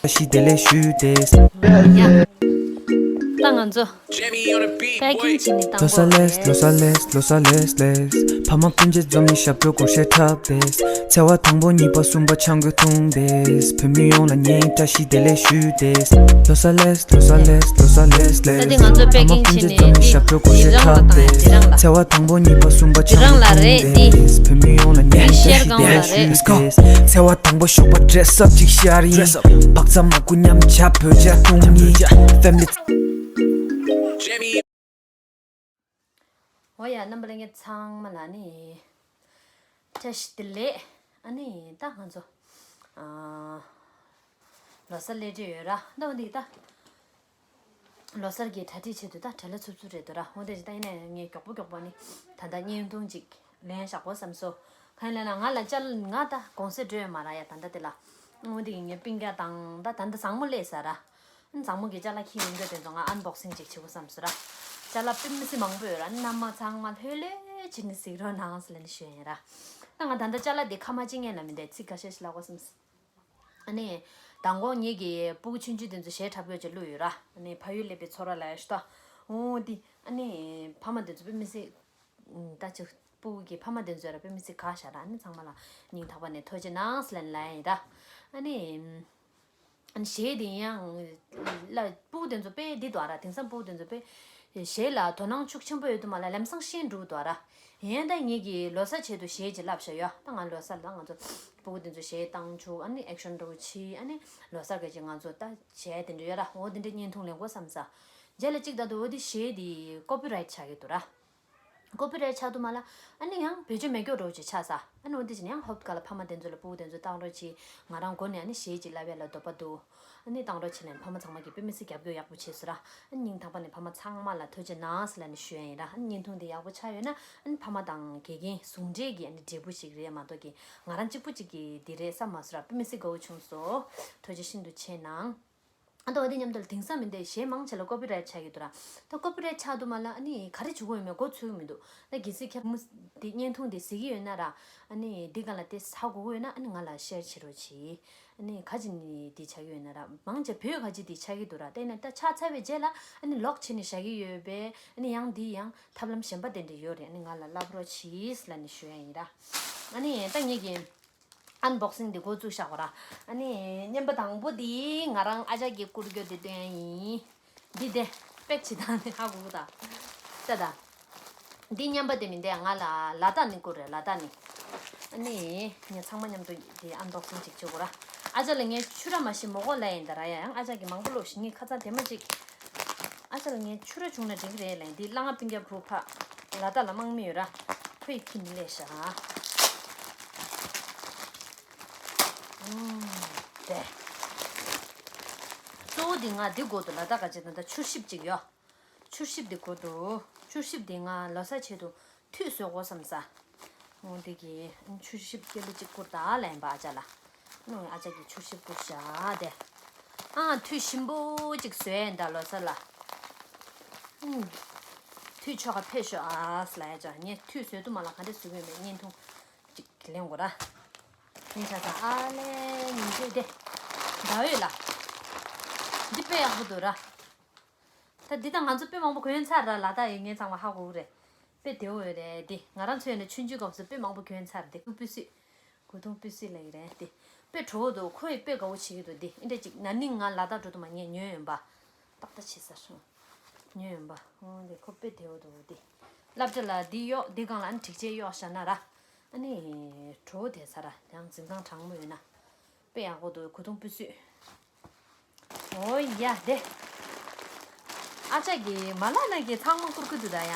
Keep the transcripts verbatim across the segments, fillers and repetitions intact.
བཀྲ་ཤིས་བདེ་ལེགས་ཞུས་ཏེ། ཡ། ད་ང་ཚོ་པེ་ཀིང་བྱེད་ནི་བཏང་གོ་རེད། ལོ་གསར་ལེགས། ལོ་གསར་ལེགས། ལོ་གསར་ལེགས་ལེགས། ཕ་མ་སྤུན་མཆེད་འཛོམས་ནས་ཞབས་བྲོ་སྒོར་གཞས་འཁྲབ་སྟེ། ཚེས་པ་དང་པོ་གཉིས་པ་གསུམ་པ་ཆང་གོས་འཐུང་སྟེ། བོད་མི་ཡོངས་ལ་ངས་བཀྲ་ཤིས་བདེ་ལེགས་ཞུས་ཏེ། ལོ་གསར་ལེགས། ལོ་གསར་ལེགས། ལོ་གསར་ལེགས་ལེགས། ད་དེ་ང་ཚོ་པེ་ཀིང་བྱེད་ནི་འཛོམས་ནས་འདི་ཞབས་བྲོ་སྒོར་གཞས་འདི་རང་ལ་འཁྲབ་སྟེ། བཏང་ཡ། འདི་རང་ལ། ཚེས་པ་དང་པོ་གཉིས་པ་གསུམ་པ་འདི་ཆང་རང་ལ་གོས་རེད། འཐུང་སྟེ། འདི་བོད་མི་ཡོངས་ལ་ངས་འདི་བཀྲ་ཤིས་བདེ་ལེགས་ཞུས་ཏེ། ལེགས་སོ། ཚེས་པ་དང་པོ་ཞོགས་པ་ཌེ་རེ་སི་ཨབ་ཅིག་ཤར་ཡིན། བག་ཚ་མ་དགོས་མཉམ་ཆ་བོད་ཇ་བཏུང་ཡིན། ཕེ་མི་ལི། འོ་ཡ། རྣམ་པ་ལྷན་རྒྱས་ཚང་མ་ལ་ནི་བཀྲ་ཤིས་བདེ་ལེགས། ཨ་ནི་ད་ང་ཚོ་ཨ་ལོ་གསར་སླེབས་བསྡད་ཡོད་ར། ད་འོ་འདི་ད་ལོ་གསར་གྱི་གྲ་སྒྲིག་ཆེད་དུ་ད་བྲེལ་བ་འཚུབ་འཚུབ་རེད་འདུག་ར། འོ་འདི་ད་ཡིན་ནའི་ངས་མགྱོགས་པོ་མགྱོགས་པོ་ནི་ད་ལྟ་བརྙན་ཐུང་ཅིག་ལེན་བཞག་གོ་བསམ་སོང་། གང་ཡིན་ལབ་ན་ང་ལ་ཅ་ལག་ང་ད་གུང་སེང་འགྲོ་ཡོད་མ་ར་ཡ། ད་ལྟ་དེ་ལ་འོ་འདི་ངས་སྤུན་ཀྱག་དང་ད་ད་ལྟ་བཟང་མོ་སླེབས་ས་ར། བཟང་མོ་གི་ཅ་ལག་ཁྱེར་ཡོང་རྒྱུ་དེ་ཚོ་ང་ཨན་བོག་སིང་ཅིག་བྱེད་དགོས་བསམ་སོང་ར། ཅ་ལག་དཔེ་མི་སྲིད་མང་པོ་ཡོད་ར། རྣམ་པ་ཚང་མ་ལྷོད་ལྷོད་བྱས་ནས་གཟིགས་རོགས་གནང་ཟེར་ལབ་ནས་ཞུ་ཡ་ཡིན་ར། ད་ང་ད་ལྟ་ཅ་ལག་དེ་ཁ་མ་ཅིག་ངན་ལ་མི་འདས་ཚིག་ཁ་ཤས་ཤིག་ལབ་དགོས་བསམ་སོང་། ཨ་ནི་མདང་དགོང་ངེད་ཀྱི་སྤུ་གུ་ཆུང་ཆུང་དེ་ཚོ་གཞས་འཁྲབ་དགོས་ཅེས་གླུ་ཡོད་ར། ཨ་ནི་ཕ་ཡུལ་སླེབས་པའི་ཚོར་བ་ལ་ཡ་ཤུ་ད། འོ་འདི་ཨ་ནི་ཕ་མ་དེ་ཚོ་དཔེ་མི་སྲིད། ད་ཅིག་སྤུ་གུ་གི་ཕ་མ་དེ་ཚོས་ར་དཔེ་མི་སྲིད་དགའ་ཤག་ར། ཨ་ནི་ཚང་མ་ལ་སྙིང་ཐག་པ་ནས་ཐུགས་རྗེ་གནང་ཟེར་ལབ་ནས་ལབ་ཡ་ཡིན་ར། ཨ་ནི། གཞས་དེ་ཡང་ལ་སྤུ་གུ་དེ་ཚོ་དཔེ་འདི་འདུག་ར། དེང་སང་སྤུ་གུ་དེ་ཚོ་དཔེ་གཞས་ལ་དོ་སྣང་ཤུགས་ཆེན་པོ་ཡོད་དུ་མ་ལ་ལམ་སང་ཤེས་འགྲོ་འདུག་ར། ཡིན་ད་ངེད་ཀྱིས་ལོ་གསར་ཆེད་དུ་གཞས་ཅིག་བསླབས་བཞག་ཡོད། ད་ང་ལོ་གསར་ལ་ང་ཚོ་སྤུ་གུ་དེ་ཚོ་གཞས་བཏང་བཅུག་ཨ་ནི་ཨེག་ཤན་འགྲོ་ཆི་ཨ་ནི་ལོ་གསར་ག་ཅིག་ང་ཚོ་ད་གཞས་དེ་འདྲ་ཡོད་ར། འོ་དེ་འདྲ་བརྙན་ཐུང་ལེན་དགོས་བསམ་ས། རྗེས་ལ་གཅིག་ད་དུ་འོ་དེ་གཞས་དེ་ཀོ་པི་རའེ་ཊི་ཆགས་ཀྱི་འདུག་ར། ཀོ་པི་རའེ་ཊི་ཆགས་དུ་མ་ལ། ཨ་ནི་ཡང་བེད་སྤྱོད་མེད་སྐྱོ་འགྲོ་ཅིག་ཆགས་ས། ཨ་ནི་འོ་དེ་བྱས་ནས་ཡང་ཧོབ་ག་ལ་ཕ་མ་དེ་ཚོ་ལ་སྤུ་གུ་དེ་ཚོ་བཏང་རོགས་གྱིས། ང་རང་འགོ་ནས་ཨ་ནི་གཞས་ཅིག་བསླབ་ཡ་ལ་འདོད་པ་འདུག་ཨ་ནི་བཏང་རོགས་བྱས་ནས་ཕ་མ་ཚང་མ་གིས་དཔེ་མི་སྲིད་རྒྱབ་སྐྱོར་ཡག་པོ་བྱས་སོང་ར། ཨ་ནི་སྙིང་ཐག་པ་ནས་ཕ་མ་ཚང་མ་ལ་ཐུགས་རྗེ་གནང་ཟེར་ལབ་ནས་ཞུ་ཡ་ཡིན་ར། ཨ་ནི་བརྙན་ཐུང་དེ་ཡག་པོ་ཆགས་ཡོད་ན་ཨ་ནི་ཕ་མ་དང་དགེ་རྒན་ཟུང་འབྲེལ་གྱི་ཨ་ནི་འབྲས་བུ་ཞིག་རེད་མ་གཏོགས་ཀྱི་ང་རང་གཅིག་པུ་གཅིག་གིས་འདི་རེད་བསམ་མ་སོང་ར། དཔེ་མི་སྲིད་དགའ་བོ་བྱུང་སོང་། ཐུགས་རྗེ་ཤིན་ཏུ་ཆེ་གནང་། ཨ་ད་འོ་དེ་མཉམ་དུ་ལ་དེང་སང་མི་འདི་གཞས་མང་ཆེ་ལ་ཀོ་པི་རའེ་ཊི་ཆགས་ཀྱི་འདུག་ར། ད་ཀོ་པི་རའེ་ཊི་ཆགས་དུ་མ་ལ་ཨ་ནི་ག་རེ་བྱེད་དགོས་ཡོད་མེད་མགོ་ཚོད་ཀྱི་མི་འདུག་ད་གལ་སྲིད་ཁྱེད་རང་འདི་བརྙན་ཐུང་འདི་གཟིགས་ཀྱི་ཡོད་ན་ར། ཨ་ནི་འདི་སྒང་ལ་དེ་ཧ་གོ་གི་ཡོད་ན་ཨ་ནི་ང་ལ་ཤེར་བྱེད་རོགས་གྱིས། ཨ་ནི་ག་ཅི་ནི་འདི་ཆགས་ཀྱི་ཡོད་ན་ར། མང་ཆེ་བོད་ག་ཅི་འདི་ཆགས་ཀྱི་འདུག་ར། དེ་ནས་ད་ཆགས་ཚར་བའི་རྗེས་ལ་ཨ་ནི་ལོག་བྱས་ནས་བཞག་གི་ཡོད་པས། ཨ་ནི་ཡང་འདི་ཡང་ཐབས་ལམ་གཞན་པ་དེ་འདྲ་ཡོད་རེད། ཨ་ནི་ང་ལ་བསླབ་རོགས་གྱིས་ལབ་ནས་ཞུ་ཡ་ཡིན་ར། ཨ་ནི་ད་ངེད་ཀྱི་ཨན་བོག་སིང་དེ་འགོ་བཙུགས་བཞག་གོ་ར། ཨ་ནི་བརྙན་པ་དང་པོ་དེ་ང་རང་ཨ་ཅག་གིས་བསྐུར་རྒྱུ་དེ་སྟོན་ཡ་ཡིན། འདི་དེ་པེག་བྱེད་སྟངས་དེ་ཧ་གོ་གི་ད། ལྟ་ད། འདི་བརྙན་པ་དེ་མི་འདས་ང་ལ་ལ་དྭགས་ནས་བསྐུར་རེད། ལ་དྭགས་ནས། ཨ་ནི་ངས་ཚང་མ་མཉམ་དུ་དེ་ཨན་བོག་སིང་ཅིག་བྱེད་དགོས་ར། ཨ་ཅག་ལ་ངས་ཕྱུ་ར་མ་ཤི་མོ་གོ་ལ་ཡིན་ད་ར། ཡ་ཡང་ཨ་ཅག་གིས་མང་པོ་ལོ་ཞིག་ངས་ཁ་ཚང་དེ་མ་ཅིག་ཨ་ཅག་ལ་ངས་ཕྱུ་ར་བྱུང་ན་འགྲིག་གི་རེད་ལབ། འདི་གླ་རྔ་སྤུན་ཀྱག་བུ་ཕ་ལ་དྭགས་ལ་དམག་མི་ཡོད་ར། ཁོ་ཡི་ཁྱིམ་ནས་སླེབས་ཤག་ཨུམ། དེ། གཙོ་བོ་འདི་ང་འདི་དགོས་འདུག་ལ་དྭགས་ག་ཅིག་ད་ལྟ་ཆུར་ཞིབ་ཅིག་ཡོད། ཆུར་ཞིབ་འདི་དགོས་འདུག་ཆུར་ཞིབ་འདི་ང་ལོ་གསར་ཆེད་དུ་ཐུད་བཟོ་དགོས་བསམ་ས། འོ་འདི་གི་ཆུར་ཞིབ་སྐྱེ་ལོ་གཅིག་བསྐུར་ད་ལན་པ་ཨ་ཅག་ལ། ཨ་ཅག་གིས་ཆུར་ཞིབ་བསྐུར་བཞག་དེ། ཨ་ཐུད་ཞིམ་པོ་གཅིག་བཟོས་ཡིན་ད་ལོ་གསར་ལ། ཨུམ། ཐུད་ཆོ་ག་ཕེབས་ཤོག་ཨ་ཟེར་ལབ་ཡ་ཅག་ངས་ཐུད་བཟོས་དུ་མ་ལ་ག་འདྲ་བཟོས་ཡོད་མེད་བརྙན་ཐུང་གཅིག་ལེན་དགོས་ར། ཡིན་ཆ་ཚང་ཨ་ལས་ཉིན་བྱེད་དེ། ཟླ་འོད་ལ། འདི་དཔེ་ཡག་པོ་འདུག་ར། ད་འདི་དང་ང་ཚོ་དཔེ་མང་པོ་གོན་ཚར་ར། ལ་དྭགས་ཡིན་ངས་ཚང་མ་ཧ་གོ་གི་རེད། དཔེ་བདེ་བོ་ཡོད་རེད་འདི། ང་རང་ཚོ་ཡིན་ན་ཆུང་ཆུང་སྐབས་སུ་དཔེ་མང་པོ་གོན་ཚར་འདི། སྐུ་པུས་སུས། གོས་ཐུང་པུས་སུས་ལ་ཡི་རེད་འདི། དཔེ་བྲོ་བོ་འདུག་ཁོ་ཡི་དཔེ་དགའ་བོ་བྱེད་ཀྱི་འདུག་འདི་ཨིན་འདྲ་ཅིག་ན་ནིང་ང་ལ་དྭགས་འགྲོ་དུ་མ་ངས་ཉོས་ཡོན་པ། ཏག་ཏག་བྱེད་ས་སོང་། ཉོས་ཡོན་པ། འོ་འདི་ཁོ་དཔེ་བདེ་བོ་འདུག་འདི། སློབ་གྲྭ་ལ་འདི་གཡོག་འདི་སྒང་ལ་ཨ་ནི་འགྲིག་ཆས་གཡོག་བཞག་ན་ར། ཨ་ནི་བྲོ་བོ་བསྡད་ས་ར་ཡང་འཛིན་ཁང་གྲང་མོ་ཡོད་ན། དཔེ་ཡག་པོ་འདུག་གོས་ཐུང་པུས་སུས། ཨོ་ཡ་དེ། ཨ་ཅག་གིས་མ་ལ་ན་གི་ཚང་མ་བསྐུར་གི་འདུག་ད་ཡ།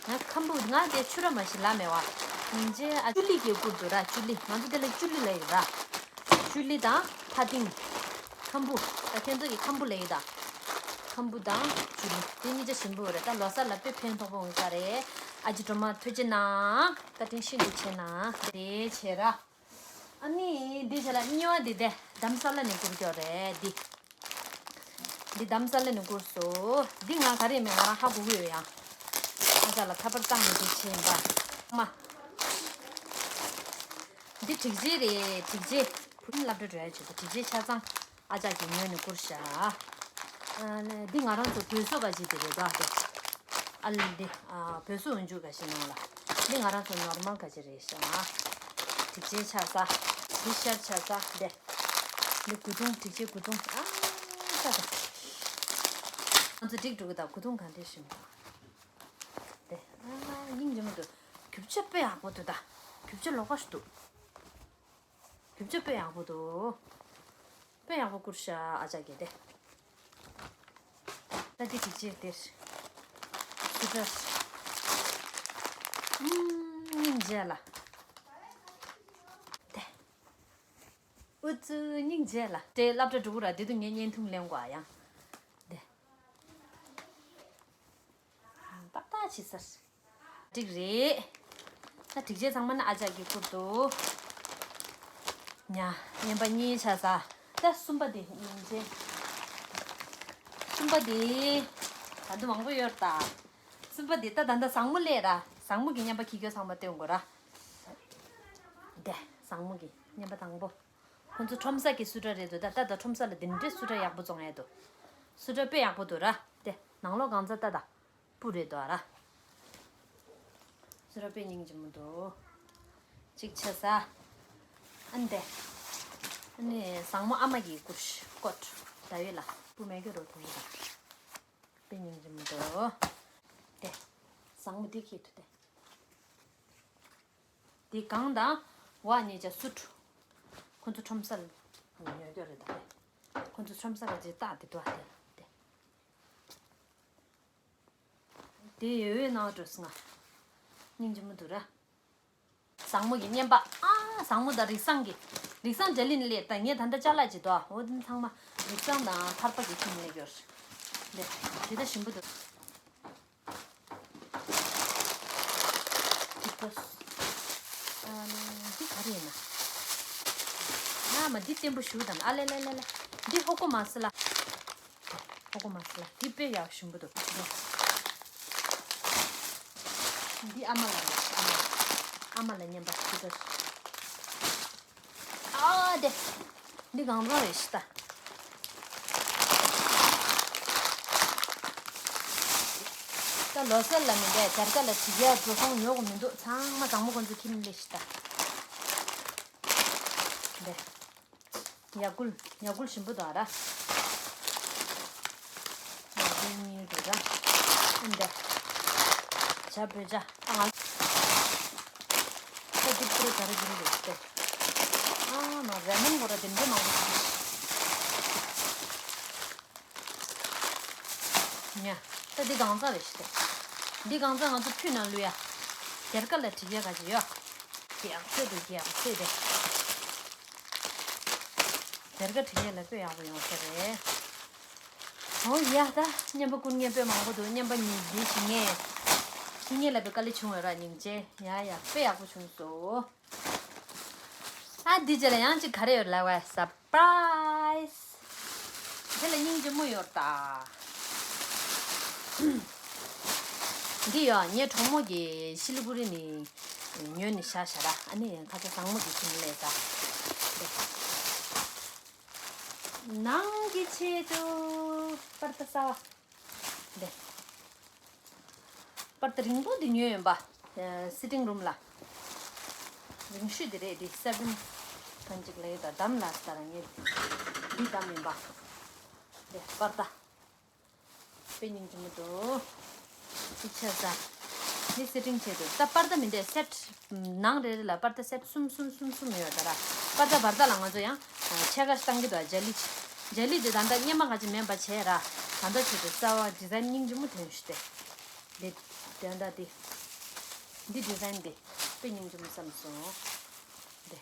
ང་ཁམ་བུ་ང་དེ་ཕྱུ་ར་མ་ཞིག་ལ་མེད་བ། ཡིན་ཅེ་ཨ་ཅུ་ལི་གིས་བསྐུར་འདུག་ར་ཅུ་ལི། ང་ཚོ་དེ་ལ་ཅུ་ལི་ལ་ཡོད་ར། ཅུ་ལི་དང་ཕ་ཏིང་། ཁམ་བུ། ད་ཁྱེད་ཚོ་གི་ཁམ་བུ་ལ་ཡོད་ད། ཁམ་བུ་དང་ཅུ་ལི་དེ་གཉིས་ཆ་ཞིམ་པོ་རེད། ད་ལོ་གསར་ལ་དཔེ་ཕན་ཐོགས་པོ་འོང་ས་རེད། ཨ་ཅེ་སྒྲོལ་མ་ཐུགས་རྗེ་གནང་། བཀའ་དྲིན་ཤིན་ཏུ་ཆེ་གནང་། དེ་བྱས་ར། ཨ་ནི་འདི་བྱས་ལ་གཉིས་པ་འདི་དེ་དྷ་རམ་ས་ལ་ནས་བསྐུར་རྒྱུ་རེད་འདི། འདི་དྷ་རམ་ས་ལ་ནས་བསྐུར་སོང་། འདི་ང་ག་རེ་མེད་ང་རང་ཧ་གོ་གི་ཡོད་ཡང་། ཨ་ཅག་ལ་ཁ་པར་བཏང་ནས་འདི་བྱས་ཡིན་པ། མ། འདི་སྒྲིག་ཆས་རེད་སྒྲིག་ཆས། བུ་མོ་སློབ་གྲྭ་འགྲོ་ཡ་བྱེད་དུ་སྒྲིག་ཆས་ཆ་ཚང་། ཨ་ཅག་གི་ངོས་ནས་བསྐུར་ཤག་ཨ་ལེ། འདི་ང་རང་ཚོ་བོད་བཟོ་ག་ཅིག་དེ་རེད་དོ། ཨ་ལེ། འདི་ཨ་བོད་བཟོ་འོན་ཆུ་ག་ཞིག་ནང་ལ། འདི་ང་རང་ཚོ་ནོར་མལ་ག་ཅིག་རེད་ཤག་དྲེག་ཅན་ཆགས་ས། འདི་ཤར་ཆགས་ས། འདི། འདི་གོས་ཐུང་། དྲེག་ཅན་གོས་ཐུང་། ཨ་ཙ་ཙ། ང་ཚོ་འགྲིག་འགྲོ་གི། ད་གོས་ཐུང་གང་འདྲ་ཞིམ། འདི་ཨ་སྙིང་རྗེ་མོ་འདུག་རྒྱུ་ཆ་དཔེ་ཡག་པོ་འདུག་ད་རྒྱུ་ཆ་ལོགས་ཀ་ཞིག་འདུག་རྒྱུ་ཆ་དཔེ་ཡག་པོ་འདུག་དཔེ་ཡག་པོ་བསྐུར་ཤག་ཨ་ཅག་གིས་དེ། ད་འདི་གི་ཅིག་དེར། སུ་ཏྲ། ཨུམ། སྙིང་རྗེ་ལ། དེ། ཨུ་ཙི། སྙིང་རྗེ་ལ། དེ་སློབ་གྲྭ་འགྲོ་གི་ར། དེ་དུས་ངས་བརྙན་ཐུང་ལེན་དགོས་ཨ་ཡང་། དེ། ཏག་ཏག་བྱེད་ས། འགྲིག་རེད། ད་དྲེག་ཅན་ཚང་མ་ནི་ཨ་ཅག་གིས་བསྐུར་འདུག་ཉ། རྔན་པ་གཉིས་ཆགས་ས། ད་གསུམ་པ་དེ་སྙིང་རྗེ། གསུམ་པ་དེ། ད་དུང་མང་པོ་ཡོད་ད། གསུམ་པ་དེ་ད་ད་ད་བཟང་མོ་སླེབས་ར། བཟང་མོ་གི་རྔན་པ་ཁྱི་ཁྱོད་ཚང་མ་སྟོན་དགོས་ར། དེ་བཟང་མོ་གི་རྔན་པ་དང་པོ། ཁོང་ཚོ་ཁྲོམ་ས་གི་སུ་ཏྲ་རེད་འདུག་ད་ད་ད་ཁྲོམ་ས་ལ་དེ་འདྲའི་སུ་ཏྲ་ཡག་པོ་བཙོང་ཡས་འདུག་སུ་ཏྲ་དཔེ་ཡག་པོ་འདུག་ར། དེ་ནང་ལོགས་གང་ཚ་ད་ད། སྤུ་རེད་དོ་ཨ་ར། སུ་ཏྲ་དཔེ་སྙིང་རྗེ་མོ་འདུག་གཅིག་ཆ་ས། ཨ་ནི་དེ། ཨ་ནི་བཟང་མོ་ཨ་མ་གི་ཀུ་ཤུ་ཀོ་ཊ་ད་ཡོད་ལ། སྤུ་མེད་གི་རོ་ཐུང་གི་ད། དཔེ་སྙིང་རྗེ་མོ་འདུག་དེ། བཟང་མོ་དེ་ཁྱེད་དུ་དེ། དེ་གང་དང་། བ་ཉེ་ཆ་སུ་ཏྲ། ཁོ་ཚོ་ཁྲོམ་ས་ལ་ཉོ་རྒྱུ་རེད་ད་དེ། ཁོ་ཚོ་ཁྲོམ་ས་ལ་ཅིག་བཏགས་དེ་འདུག་ཨ་དེ་དེ། དེ་ཡོད་ཡོད་ནང་འགྲོ་སོང་ང་། སྙིང་རྗེ་མོ་འདུག་ར། བཟང་མོ་གི་རྔན་པ། ཨ། བཟང་མོ་དང་རིགས་བཟང་གི། རིགས་བཟང་འདྲ་ལིན་ལས་ད་ངས་ད་ལྟ་ཅ་ལག་ཅིག་དོ། འོ་དེ་ཚང་མ་རིགས་བཟང་དང་ཐར་པ་གི་ཁྱིམ་ལས་ཡོད། འདི་དེ་ད་ཞིམ་པོ་འདུག་འདི་ཕོ། ཨ་ནི་འདི་ག་རེ་ཡིན་ན། ང་མ་འདི་བརྟན་པོ་ཞུ་དང་། ཨ་ལེ་ལེ་ལེ་ལེ། འདི་ཧོ་ཀོ་མ་སི་ལ། ཧོ་ཀོ་མ་སི་ལ་འདི་དཔེ་ཡག་ཞིམ་པོ་འདུག་འདི་ཨ་མ་ལ་རེད། ཨ་མ། ཨ་མ་ལ་རྔན་པ་འདི་འདྲ། ཨ་དེ། འདི་གང་ཚང་རེད་ཤི་ད། ད་ལོ་སར་ལ་མི་འདྲ་སྦྱར་ཀ་ལ་དྲི་རྒྱ་འགྲོ་སོང་ཉོ་གི་མི་འདུག་ཚང་མ་བཟང་མོ་ཁོང་ཚོ་ཁྱིམ་ལས་ཤི་ད། འདི། ཡ་གུལ། ཡ་གུལ་ཞིམ་པོ་འདུག་ཨ་ར། ཡ་གུལ་གཉིས་འདུག་ར། ཨ་འདི། ཇ་བོད་ཇ། ཨ་ང་། ད་འདི་པུ་རེ་ག་རེ་འདི་རེད་ཟེར། ཨ་ནོ་རེ་མོན་གོ་ར་འདི་འདྲ་མང་པོ་ཞིག་ཉ། ད་འདི་གང་ཚང་རེད་ཤི་ད། འདི་གང་ཚང་ང་ཚོ་ཕུད་ནང་བླུག་ཡ། སྦྱར་ཀ་ལ་དྲི་རྒྱ་ག་ཅི་ཡོད། རྒྱག་ཚོད་དུ་རྒྱག་ཚོད་དེ། སྦྱར་ཀ་དྲི་རྒྱ་ལ་དཔེ་ཡག་པོ་ཡོང་ས་རེད། འོ་ཡ། ད་རྔན་པ་ཀུན་ངས་དཔེ་མང་པོ་འདུག་རྔན་པ་ཉིས་བཞི་ཞིག་ངས། ཁྱི་ངས་ལ་དཔེ་དཀའ་ལས་བྱུང་བས་ར་སྙིང་རྗེ། ཡ་ཡ་དཔེ་ཡག་པོ་བྱུང་སོང་། ཨ་འདི་རྗེས་ལ་ཡང་ཅིག་ག་རེ་ཡོད་ལབ་པ། སར་པ་རའི་ཛི། དེ་ལ་སྙིང་རྗེ་མོ་ཡོད་ད། འདི་ཡོད། ངའི་གྲོགས་མོ་གིས་ཤི་ལི་གུ་རི་ནས་ཉོས་ནས་བཞག་བཞག་ར། ཨ་ནི་ཁ་ཚ་བཟང་མོ་གིས་ཁྱིམ་ལས་ད། ནང་གི་ཆེད་དུ་པར་ད་གསར་བ། འདི། པར་ད་རིང་པོ་འདི་ཉོས་ཡིན་པ། སི་ཊིང་རུམ་ལ། རིང་ཤོས་འདི་རེད། འདི་སེ་ཝེན་གང་ཅིག་ལ་ཡོད་ད། བདམས་ལ་ད་རང་ངས་འདི་བདམས་ཡིན་པ། འདི་པར་ད། དཔེ་སྙིང་རྗེ་མོ་འདུག་འདི་ཆ་ས། འདི་སི་ཊིང་ཆེད་དུ། ད་པར་ད་མི་འདྲ་སེ་ཊི། ནང་རེ་རེ་ལ་པར་ད་སེ་ཊི་གསུམ་གསུམ་གསུམ་གསུམ་ཡོད་ད་ར། པར་ད་བར་ད་ལ་ང་ཚོ་ཡང་ཕྱེད་ཀ་བཏང་གི་འདུག་ཇ་ལི། ཇ་ལི་དེ་ད་ལྟ་སྔོན་མ་ག་ཅི་མེད་པ་བྱས་ར། ད་ལྟ་ཆེད་དུ་གསར་བ་ཌི་ཛའིན་སྙིང་རྗེ་མོ་ཐོན་ཤི་སྟེ། འདི། དེ་ད་འདི། འདི་ཌི་ཛའིན་འདི་དཔེ་སྙིང་རྗེ་མོ་བསམ་སོང་། འདི།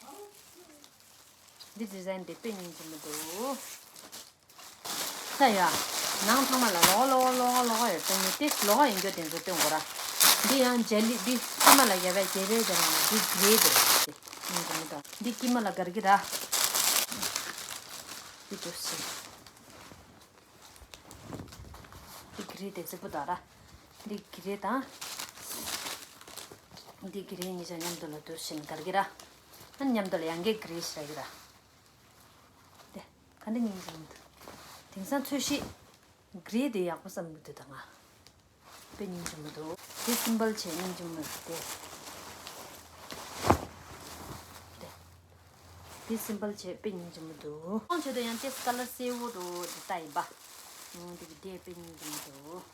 འདི་ཌི་ཛའིན་འདི་དཔེ་སྙིང་རྗེ་མོ་འདུག་ད་ཡ། ནང་ཚང་མ་ལ་ལོག་ལོག་ལོག་ལོག་ཡོད། སྟོན་ནི་དེ་ལོག་ཡིན་རྒྱུ་དེ་ཚོ་སྟོན་དགོས་ར། འདི་ཡང་ཇེ་ལི། འདི་དཀྱིལ་མ་ལ་ཡོད་པའི་ཇེ་ལི་དེ་རང་ལ། འདི་གི་རེ་དེ་རེད། འདི་མི་འདུག་འདི་དཀྱིལ་མ་ལ་གར་གི་ར། འདི་འདུག་སེ། འདི་གི་རེ་དེ་རྫིག་པོ་འདུག་ར། འདི་གི་རེ་དང་། འདི་གི་རེ་གཉིས་ཆ་མཉམ་དུ་ལ་འདུག་སེ་གར་གི་ར། ཨ་མཉམ་དུ་ལ་ཡང་གི་གི་རེ་ཞིག་ར་གི་ར། དེ། ད་འདི་སྙིང་རྗེ་མོ་འདུག་དེང་སང་ཚོས་གཞི་གྷི་རེ་དེ་ཡག་པོ་བསམ་གི་འདུག་ད་ང་། དཔེ་སྙིང་རྗེ་མོ་འདུག་དེ་སིམ་པལ་བྱས་སྙིང་རྗེ་མོ་འདུག་དེ། དེ། དེ་སིམ་པལ་བྱས་དཔེ་སྙིང་རྗེ་མོ་འདུག་ཁོང་ཆེད་དུ་ཡང་ཏེས་ཀ་ལར་སེར་པོ་འདྲ་བོ་འདི་ལྟ་ཡིན་པ། ཨང་། དེ་གི་དེ་དཔེ་སྙིང་རྗེ་མོ་འདུག་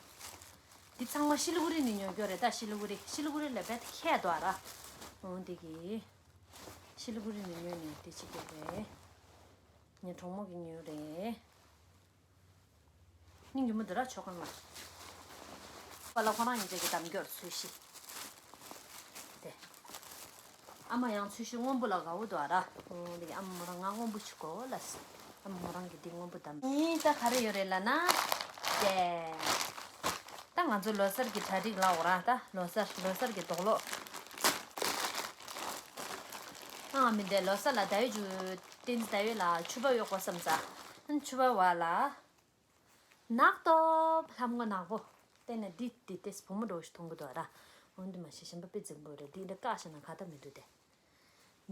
འདི་ཚང་མ་ཤི་ལི་གུ་རི་ནས་ཉོ་རྒྱུ་རེད་ད། ཤི་ལི་གུ་རི། ཤི་ལི་གུ་རི་ལ་བེད་ཁྱད་འདུག་ཨ་ར། ཨང་། དེ་གི་ཤི་ལི་གུ་རི་ནས་ཉོས་ནས་དེ་བྱེད་རྒྱུ་རེད། ངའི་གྲོགས་མོ་གིས་ཉོས་རེད། སྙིང་རྗེ་མོ་འདི་ར་ཆོག་ག་ང་། པ་ལ་ཁོ་རང་ཉིད་ཅག་གི་དམ་རྒྱུར་ཚོས་གཞི། དེ། ཨ་མ་ཡང་ཚོས་གཞི་སྔོན་པོ་ལ་དགའ་བོ་འདུག་ཨ་ར། འོ་འདི་ཨ་མ་མོ་རང་ང་སྔོན་པོ་ཞིག་དགོས་ལ། ཨ་མ་མོ་རང་གི་འདི་སྔོན་པོ་དམ། ཡིན་ད་ག་རེ་ཡོད་རེད་ལབ་ན། དེ། ད་ང་ཚོ་ལོ་གསར་གྱི་གྲ་སྒྲིག་ལ་འོ་ར་ད་ལོ་གསར་ལོ་གསར་གྱི་དོགས་སློག་ཨང་། མི་འདས་ལོ་གསར་ལ་ཟླ་ཡོད་ཅུ། བསྟན་འཛིན་ཟླ་ཡོད་ལ་ཕྱུ་པ་གཡོག་པ་བསམ་ས། ཕྱུ་པ་བ་ལ། ནག་སྟོབས་ལྷམ་ངོ་ནག་པོ། བལྟས་ན་འདི་འདི་ཏེས་བུ་མོ་འདྲ་བོ་ཞིག་མཐོང་གི་འདུག་ཨ་ར། འོན་ཏེ་མ་ཤེས་གཞན་པ་དཔེ་འཛིང་པོ་རེད། འདི་འདྲ་བཀག་བཞག་ན་ཁ་ཏ་མི་འདུག་སྟེ།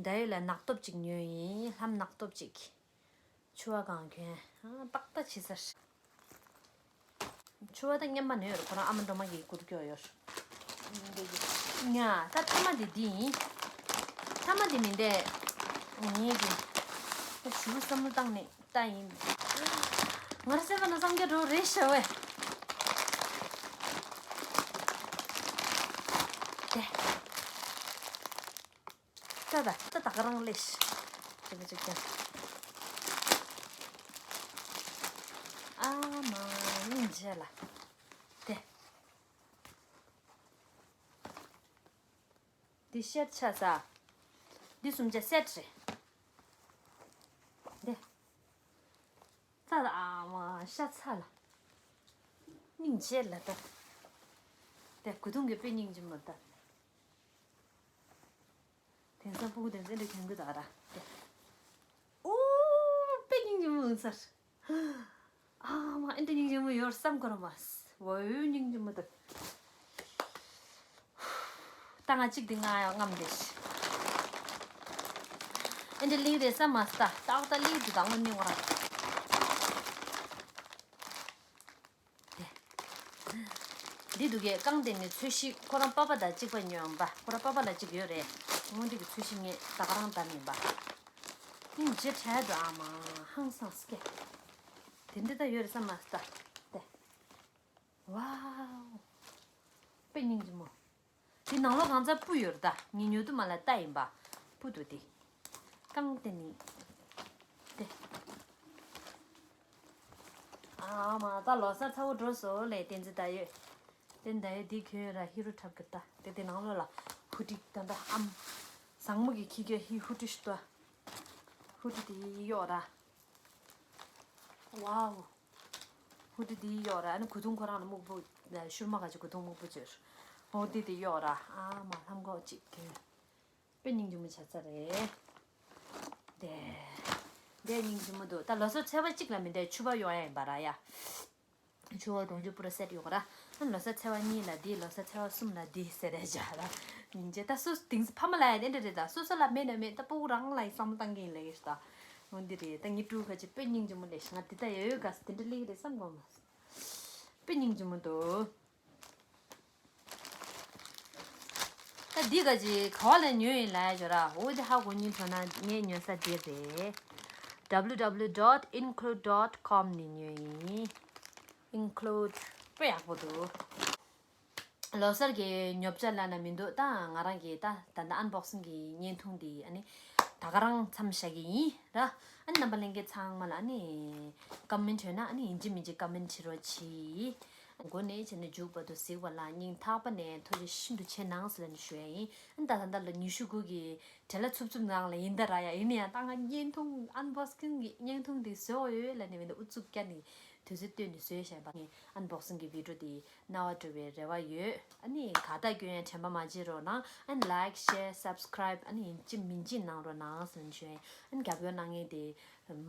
ཟླ་ཡོད་ལ་ནག་སྟོབས་ཅིག་ཉོས་ཡིན། ལྷམ་ནག་སྟོབས་ཅིག་ཕྱུ་པ་གང་གྱོན། ཨ་ཏག་ཏག་བྱེད་ས། ཕྱུ་པ་ད་སྔན་མ་ནས་ཡོད། ཁོ་རང་ཨ་མ་སྒྲོལ་མ་གིས་བསྐུར་གྱི་ཡོད། འདི་གི་ཉ་ད་མཐའ་མ་དེ་འདི་ཡིན། མཐའ་མ་དེ་མིན་ཏེ། ངེད་ཀྱི་ད་ཞུ་བསམ་བློ་བཏང་ནས་ད་ཡིན། ང་རང་སེམས་པ་ན་སངས་རྒྱས་འགྲོ་རེད་ཤ་བས། དེ། ད་ད་ད་ད་ག་རང་ལས་ཤི། ཅི་ག་ཅིག་ཀྱང་། ཨ་མ་སྙིང་རྗེ་ལ། དེ། འདི་ཤེར་ཆ་ས། འདི་གསུམ་ཆ་སེ་ཊི་རེད། འདི། ད་ཨ་མ་ཤ་ཚ་ལ། སྙིང་རྗེ་ལ་ད། དེ་གུ་དུང་གི་དཔེ་སྙིང་རྗེ་མོ་ད། དེང་སང་སྤུ་གུ་དེ་ཚོ་འདྲ་གྱོན་གི་འདུག་ཨ་ར། ཨོ། དཔེ་སྙིང་རྗེ་མོ་ཡིན་ས། ཨ་མ་ཨེ་འདྲ་སྙིང་རྗེ་མོ་ཡོད་བསམ་གོ་ར་མ། ཝའུ་སྙིང་རྗེ་མོ་འདུག་ད་ང་གཅིག་དེ་ང་ཡང་རྔམ་བསྡད་ཤི། ཨེ་འདྲ་ལིག་རེད་བསམ་མ་སྟ་ཏག་ཏག་ལིག་དེ་དང་ངོ་ནི་ངོ་ར། འདི་འདུག་གས། རྐང་སྟེང་ནས་ཚོས་གཞི་ཁོ་རང་པ་པ་དང་གཅིག་པ་ཉོས་ཡོང་པ། ཁོ་རང་པ་པ་ལ་གཅིག་ཡོད་རེད། སྔོན་དུས་ཀྱི་ཚོས་གཞི་ངས་ད་ག་རང་བདམས་ཡིན་པ། སྙིང་རྗེ་བྲལ་འགྲོ་ཨ་མ་ཧང་སངས་སྐད། དེ་འདྲ་ད་ཡོད་རེད་བསམ་མ་སོང་ད། དེ། ཝའོ། དཔེ་སྙིང་རྗེ་མོ། དེ་ནང་ལོགས་གང་ཚ་སྤུ་ཡོད་རེད་ད། ངས་ཉོ་དུས་མ་ལ་ལྟ་ཡིན་པ། སྤུ་འདུག་དེ། རྐང་སྟེང་ནས། དེ། ཨ་མ་ད་ལོ་གསར་ཚ་བོ་འགྲོ་སོང་ལས་བསྟན་འཛིན་ད་ཡོད། བསྟན་ད་ཡོད་འདི་གྱོན་ར་ཧི་རུ་འཁྲབ་གི་ད་དེ་དེ་ནང་ལོགས་ལ་ཧུ་ཏི་ད་ད་ཨམ། བཟང་མོ་གི་ཁྱི་གྱོད་ཧི་ཧུ་ཏི་ཤི་ཏོ། ཧུ་ཏི་དེ་གཡོག་ར། ཝའོ། ཧུ་ཏི་དེ་གཡོག་ར་ཨ་ནི་གུ་དུང་ཁོ་རང་ལ་སྨུག་པོ་ཤུར་མ་ག་ཅིག་གུ་དུང་སྨུག་པོ་བཅོས། ཧུ་ཏི་དེ་གཡོག་ར་ཨ་མ་ལྷམ་གོག་ཅིག་གྱོན། དཔེ་སྙིང་རྗེ་མོ་ཆགས་ཚར་རེད། དེ། དེ་སྙིང་རྗེ་མོ་འདུག་ད་ལོ་གསར་ཚེས་པ་གཅིག་ལ་མི་འདས་ཕྱུ་པ་གཡོག་ཡ་ཡིན་པ་ར་ཡ། ཕྱུ་པ་གདོང་རྒྱུ་པུ་ར་སེ་ཊི་ཡོད་ག་ར། ཨ་ལོ་གསར་ཚེས་པ་གཉིས་ལ་འདི་ལོ་གསར་ཚེས་པ་གསུམ་ལ་འདི་ཟེར་རེད་བྱ་ར། སྙིང་རྗེ་ད་སུ་དེང་སང་ཕ་མ་ལ་ཡ་དེ་འདྲ་རེད་ད། སོ་སོ་ལ་མེད་ན་མེད་ད་སྤུ་གུ་རང་ལ་ཡི་བསམ་བློ་བཏང་གི་ཡིན་ལ་ཡི་ད། འོ་འདི་རེད་ད། ངའི་ཕྲུ་གུ་ཁ་ཅིག་དཔེ་སྙིང་རྗེ་མོ་ལས་ང་འདི་ད་ཡ་ཡོད་ག་ས་དེ་འདྲ་ལིག་རེད་བསམ་གོ་མ། དཔེ་སྙིང་རྗེ་མོ་འདུག་ད་འདི་ག་ཅིག་ག་བ་ལ་ཉོས་ཡིན་ལ་ཡ་ཅོ་ར། འོ་དེ་ཧ་གོ་སྙིང་བྲོ་ན་ངས་ཉོ་ས་འདི་རེད། W W W dot include dot com ནས་ཉོས་ཡིན། Include དཔེ་ཡག་པོ་འདུག་ལོ་གསར་གྱི་ཉོ་ཆ་ལ་ན་མི་འདུག་ད་ང་རང་གིས་ད་ད་ལྟ་ཨན་བོག་སིང་གི་བརྙན་ཐུང་འདི་ཨ་ནི་ད་ག་རང་མཚམས་བཞག་གི་ཡིན་ར། ཨ་ནི་རྣམ་པ་ལྷན་རྒྱས་ཚང་མ་ལ་ཨ་ནི་ཀོ་མེན་ཊི་ཡོད་ན་ཨ་ནི་ཡིན་གཅིག་མིན་གཅིག་ཀོ་མེན་ཊི་བྱེད་རོགས་གྱིས། འགོ་ནས་བྱས་ནས་མཇུག་བར་དུ་གཟིགས་པ་ལ་སྙིང་ཐག་པ་ནས་ཐུགས་རྗེ་ཤིན་ཏུ་ཆེ་གནང་ཟེར་ནས་ཞུ་ཡ་ཡིན། ཨ་ནི་ད་ད་ལྟ་ལོ་ཉི་ཤུ་དགུ་གི་བྲེལ་བ་འཚུབ་འཚུབ་ནང་ལ་ཡིན་ད་ར་ཡ། ཡིན་ན་ཡང་ད་ང་བརྙན་ཐུང་ཨན་བོག་སིང་གི་བརྙན་ཐུང་འདི་བཟོ་འོས་ལ་ནི་མི་འདུག་ཨུ་ཚུགས་བསྐྱལ་ནས་དུས་ཚོད་བཏོན་ནས་བཟོས་བཞག་པ། ངས་ཨན་བོག་སིང་གི་བི་ཌི་ཡོ་འདི་རྣ་བ་འགྲོ་བའི་རེ་བ་ཡོད། ཨ་ནི་ག་ད་སྐྱོན་ཡང་དྲན་པ་མ་བརྗེད་རོགས་གནང་། ཨ་ནི་ལའིཀ་ཤེར་སབ་སི་ཀ་རའིབ་ཨ་ནི་ཡིན་གཅིག་མིན་གཅིག་གནང་རོགས་གནང་ཟེར་ནས་ཞུ་ཡ་ཡིན། ཨ་ནི་རྒྱབ་སྐྱོར་གནང་མཁན་དེ་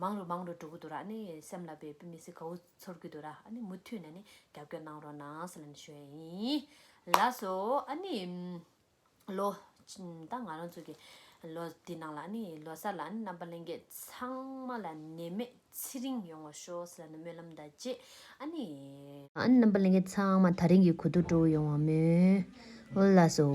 མང་རུ་མང་རུ་འགྲོ་གི་འདུག་ར། ཨ་ནི་སེམས་ལ་དཔེ་དཔེ་མི་སྲིད་དགའ་བོ་ཚོར་གི་འདུག་ར། ཨ་ནི་མུ་མཐུད་ནས་ནི་རྒྱབ་སྐྱོར་གནང་རོགས་གནང་ཟེར་ནས་ཞུ་ཡ་ཡིན། ལགས་སོ། ཨ་ནི་ལོ་ད་ང་རང་ཚོ་གི་ ལོ་འདི་ནང་ལ་ནི་ལོ་གསར་ལ་ནི་རྣམ་པ་ལྷན་རྒྱས་ཚང་མ་ལ་ནད་མེད་ཚེ་རིང་ཡོང་བ་ཤོག་ཟེར་ལ་ནི་སྨོན་ལམ་དང་བཅས། ཨ་ནི་ཨ་ནི་རྣམ་པ་ལྷན་རྒྱས་ཚང་མ་ད་རིང་གི་གོ་ཐུག་འགྲོ་ཡོང་བ་མོས། འོ་ལགས་སོ།